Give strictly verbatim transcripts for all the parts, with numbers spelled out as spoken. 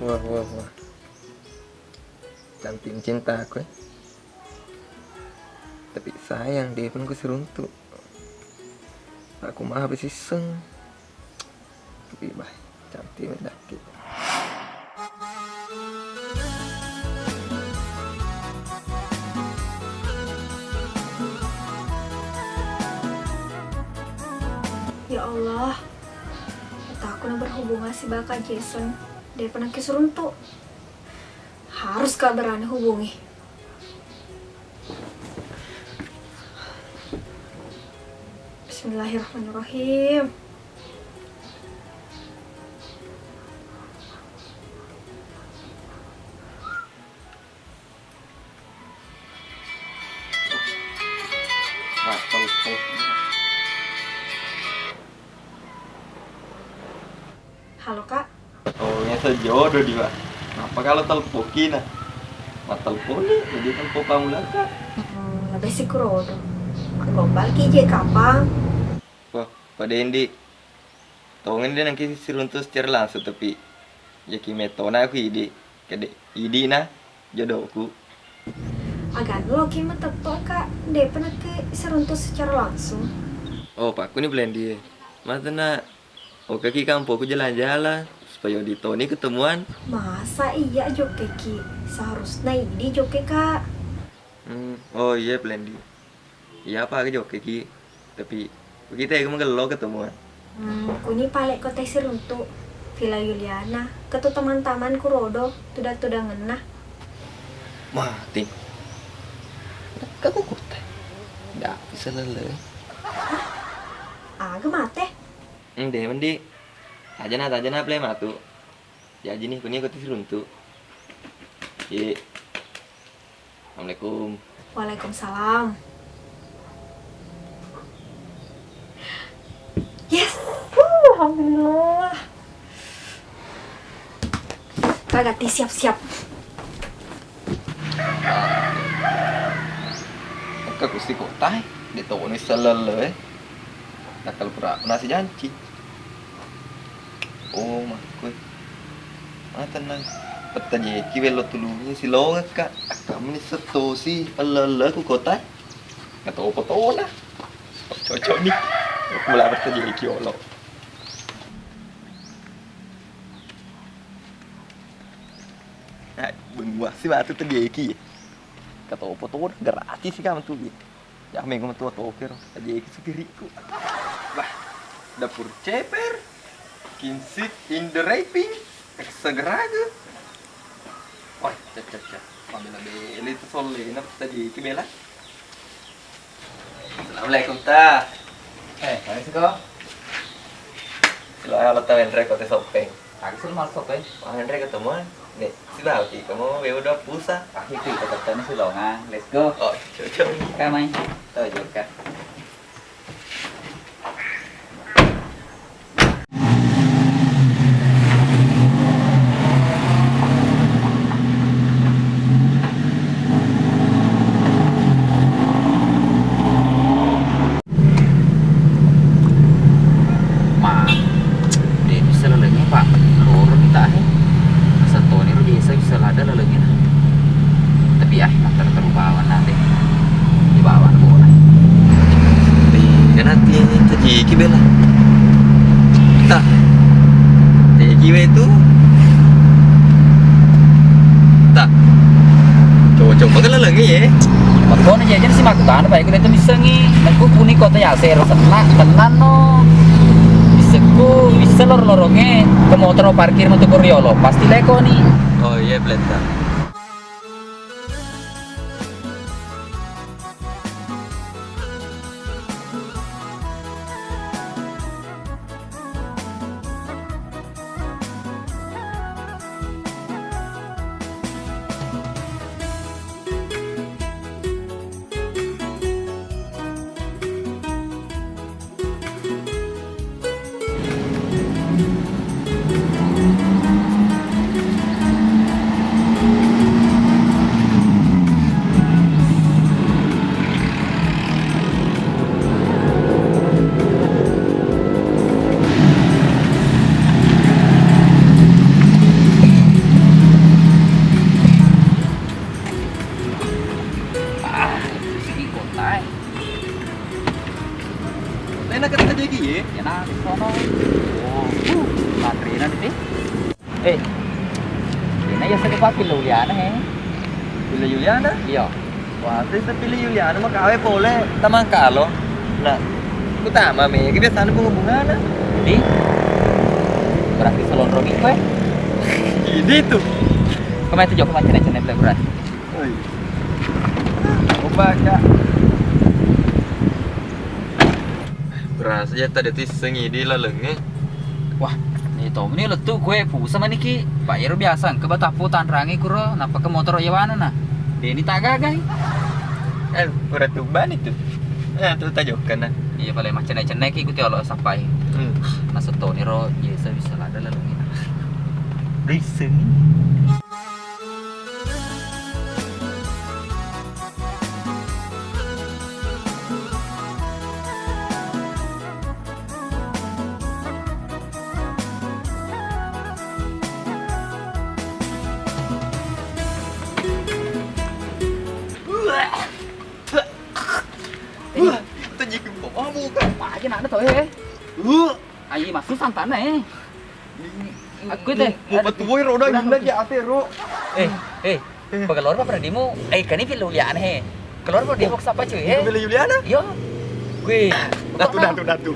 Wah, wah, wah. Cantik cintaku, eh. Tapi sayang, de' pun ku siruntu. Aku mah habis iseng. Tapi bah, cantik mendaki. Ya Allah, takut berhubungan si baka Jason. De' pernah keseruntu. Harus ka berani hubungi. Bismillahirrahmanirrahim. Nah, telepon. Halo, Kak. Oh, nyata jodoh di, Pak. Kenapa kalau telepon kina? Mattelepon ni, jadi telepon kamu lah, Kak. Hmm, lebih si kurodo. Gombal ki je kapang. Wah, Pak Dendi. Tongen de' nengki siruntu secara langsung, tapi jaki metona aku idi. Kede idi na jodohku. Agan lo ki mateppo, Kak. De' pernah ke siruntu secara langsung. Oh, Pak, aku ni Blendi. Mata na Oke ki, kampokku jalan-jalan supaya ditoni ketemuan. Masa iya jokke ki? Seharusnya idi jokke, Kak. Hmm, oh iya, Blendi. Iya, apa ke jokke ki? Tapi kita ya magello ketemuan. Hmm, kuni pale kota siruntu Villa Juliana. Ketu teman-teman ku rodo, tudang-tudangenna. Mati. Kamu kota. Ndak bisa lele. Hah? Aga mate? Ende, Mendi. Tajana, tajana, play matu. Jaji ni, kuni koti siruntu. Ye. Assalamualaikum. Waalaikumsalam. Yes. Wuh, alhamdulillah. Kagati siap-siap. Engka kusti kota, de' toni sellelle. Takkal pura nasi janci. Oh, makkoi. Ah, tenang. Petta jeki wello tulungi silongekka. Akkamni settosi ella-ella ku kota. Katopo tona. Cocok ni. Mula petta jeki olo. Nah, benguasi matu tejeki. Katopo tona gratis sih kamu tuh. Ya, mengko metu tokero, aja iki supirikku. Bah, dapur ceper, kinsit in the wrapping, eksegeraga. Wah, cek, cek, cek. Mabela-bela itu solle, enak tadi itu bela. Assalamualaikum, Ta. Eh, mari siko. Selamat datang, Rendra, kota Sopeng. Aku suruh masuk, eh. Wah, Andre ketemuan. Nih, si Balti, kamu ya udah pulsa. Ah, itu, itu, itu, itu, si Longang. Let's go. Oh, cocok. Kak, main. Tuh, juga. Ma, de' bisa lalengnge, Pak. Loro ni tahe. Asal toni ro biasa bisa lada lalengnge na. Tapi ah, mattara teru bawang na de'. Di bawang bola. Tega nanti tajiki bela. Ta. Tajiki we tu. Ta. Cocok banget lalengnge ye. Makkono jajan si makkutana bae ku deto missengngi. Nakku puni kota yasero tenang, tenang no. Bisekku, bisa lor-lorongnge ke motor parkir metu ku riolo. Pasti leko ni. Oh iya, Blenda. Enak kata dia ki ye? Ya, nah, di sono. Oh, uh, antrena di sini. Eh, ini ya saya pakai Yuliana, eh. Bila Yuliana? Iya. Wah, saya pilih Yuliana mah kawe boleh. Tamang kalo. Nah, ku tama me, kebiasaan penghubungan. Jadi, berarti salon Romi kue. Ini tuh. Kemarin tuh jauh macam-macam berarti. Oi. Coba, Kak. Berasa ya tadi tissengi di lalengnge. Wah, ni to ni lettu kue pusa maniki. Pak ero biasa engka batappo tanrangi kuro, nappa ke motor yewana na. Deni tagagai. Eh, pura tubani tu. Eh, tu tajokkana. Iya, paling macenne-cenne ki ikuti olo sappai. Hmm. Nasettoni ro, iya, bisa ladde lalengnge. Risseng. Wah, itu jadi bau. Apa aja nak ada tau, eh? Ayo, masuk santana, eh. Aku teh. Mau betuwoi roda. Udah, ini lagi ate ro. Eh, eh. Eh. Pagalor apa dimu? Eh, kani pilih Yuliana, he. Keluar mau di box apa cuy, eh? Pilih Yuliana? Yo. Gue. Datu, datu, datu.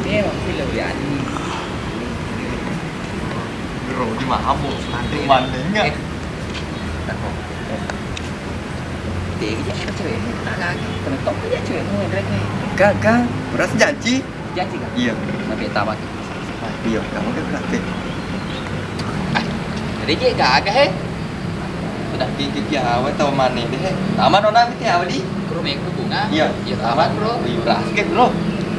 Ini emang pilih Yuliana. Bro, di mana mau? Nanti mana enggak? Eh. Dewi aja cewek ini, tak lagi. Penetop aja cewek mau yang keren nih. Enggak, enggak. Berasa janji. Janji kan? Iya. Sampai tamat. Iya, kamu kan berarti. Ah, jadi dia gagah, he. Sudah titip ya, awet tau mana deh, he. Tamat nona, mesti awet di. Ke rumah aku bunga. Iya. Iya, tamat, bro. Iya, berasa, bro.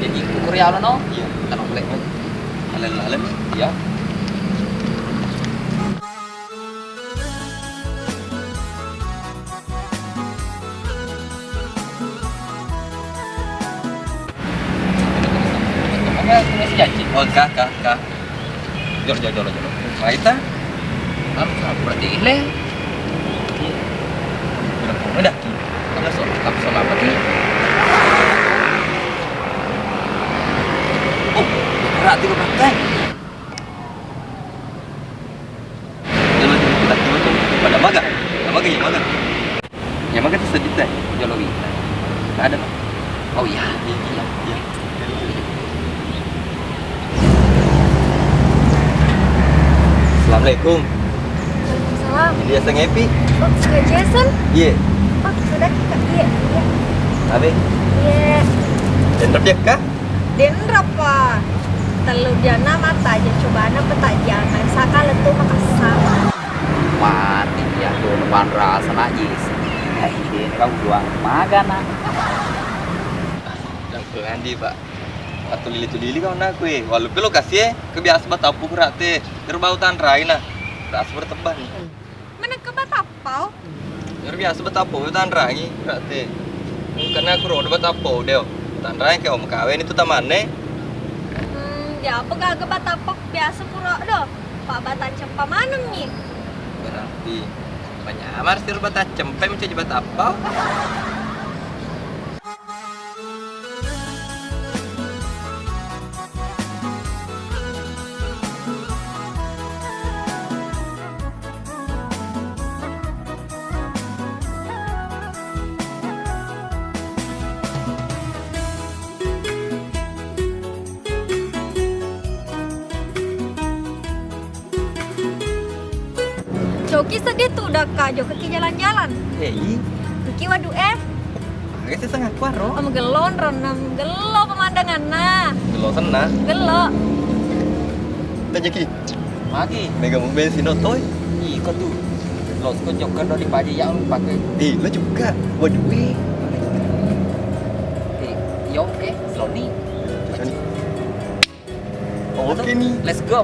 Jadi ukur ya, no? Iya. Tenang, boleh. Alen-alen, iya. Ada tulis janji. Oh, kah, kah, kah. Jolo, jolo, jolo, jolo. Maita? Am, berarti ile. Udah, udah. Kamu soal, kamu soal apa, Ki? Oh, berarti lu pakai. Jolo, jolo, kita, jolo, jolo. Pada maga? Maga ya, maga. Ya, maga tuh sejuta. Jolo, Wi. Ada, Pak. Oh, iya. Iya, iya, iya. Assalamualaikum. Waalaikumsalam. Biasa ngepi? Oh, suka Jason? Iya. Oh, sudah kita. Iya, iya. Abe? Iya. Dan rep ya, Kak? Denrapa? Tellu jana mata aja cobana petajana, saka lettu Makassar. Mati ya, tuh, depan rasa najis. Ya, ide kau dua magana. Andi, Pak. Atau lili-lili kau nak kue. Walaupun lokasi, eh, kebiasa batappu kerate. Terbau tanrai nah. Ras bertebah nih. Menekka batappau? Iyaro biasa batappau tanrangi, berarti. Karena aku rodo batappau deo. Tanrangi ke om kawin itu tamanne. Hmm, ya apa gaga batappau biasa pura do. Pak bata cempa maneng ni. Berarti panyamar sir bata cempe mencaji batappau. Coki sedih tu udah kak, jokaki jalan-jalan. Hei. Iki waduh eh. Aga seseng aku aro. Om gelon ronam gelo pemandanganna. Gelo senna. Gelo. Tajaki. Magi. Mega mu bensin no toy. Ih, kau tuh. Lo seko jokan do di paji ya lu pakai. Eh, lo juga. Waduh eh. Eh, yo eh, Sloni. Oke nih. Let's go.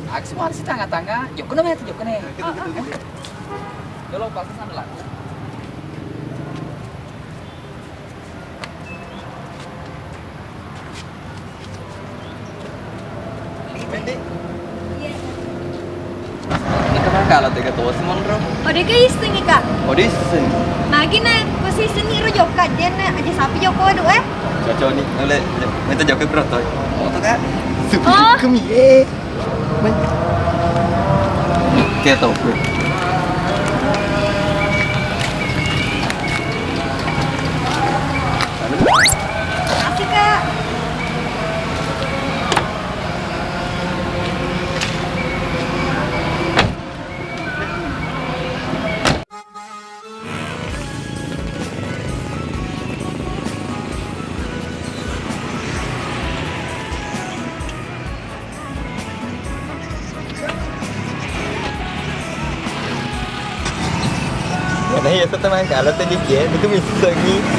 Aku semua di tengah-tengah. Joko namanya tuh joko nih. Gitu, gitu, gitu. Dulu pas sana lagu. Pendek. Iya. Ini kemana Kalo tega tosi monro. Ode ke iseng ka? Ode iseng. Magi na, ko si iseng ni ro jokka, jen aja sapi jokka wadu, eh? Cocok ni, oleh, minta jokka berapa toh? Mau tuh, Kak? Oh. Kemi, eh. Mai. Kayak tau, gue. Makasih, Kak. Karena iya tuh teman kalau tadi dia itu bisa gitu.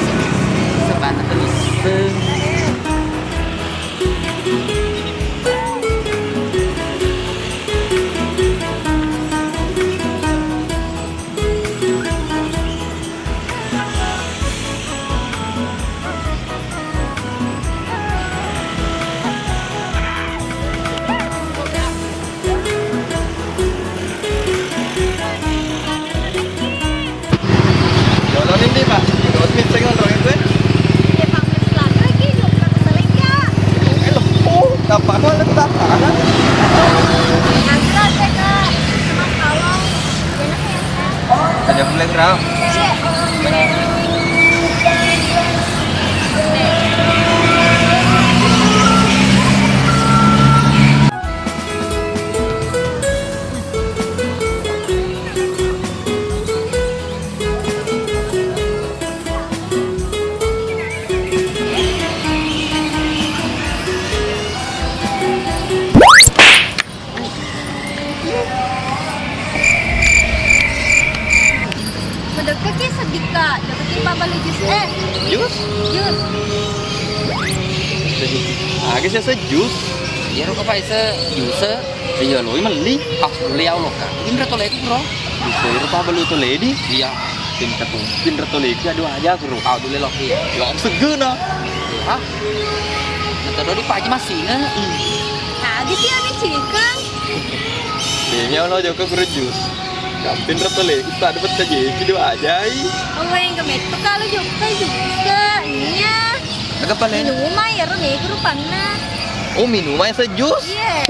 Sebenarnya tuh bisa. Jolo nindi, Pak. Jolo min sengon roe kue. Iya, Pak, Pak, lagi, yuk, Pak, ke Salengka. Eh, lo, oh, kenapa kau ada ketatangan? Nanti lah, saya ke Mas Kawang. Enak ya, Kak? Ada black, Bro. Iya, em, black. Medekkeki seddi, Kak. Dekkeki pabbalu jus. Eh. Jus? Jus. Seddi. Aga sih jus? Iya, ro, Kak, Pak, ise jus. Iya, loi melli. Ah, melli ya Allah, Kak. Indra toleku, bro. Bisa iro pabbalu toledi. Iya. Pinta tu. Pinta toleku, aduh, aja, bro. Ah, dulu lo. Iya. Ya, segena. Hah? Nonton dodi Pak Haji masih, eh? Nah, di sini, Cikeng. Ini Allah joko guru jus. Kampin rata le, tak dapat saja, itu dua aja. Oh, yang gemet tuh kalau joko juga, iya. Ada apa, Len? Minum air nih, guru panna. Oh, minum air sejus? Iya.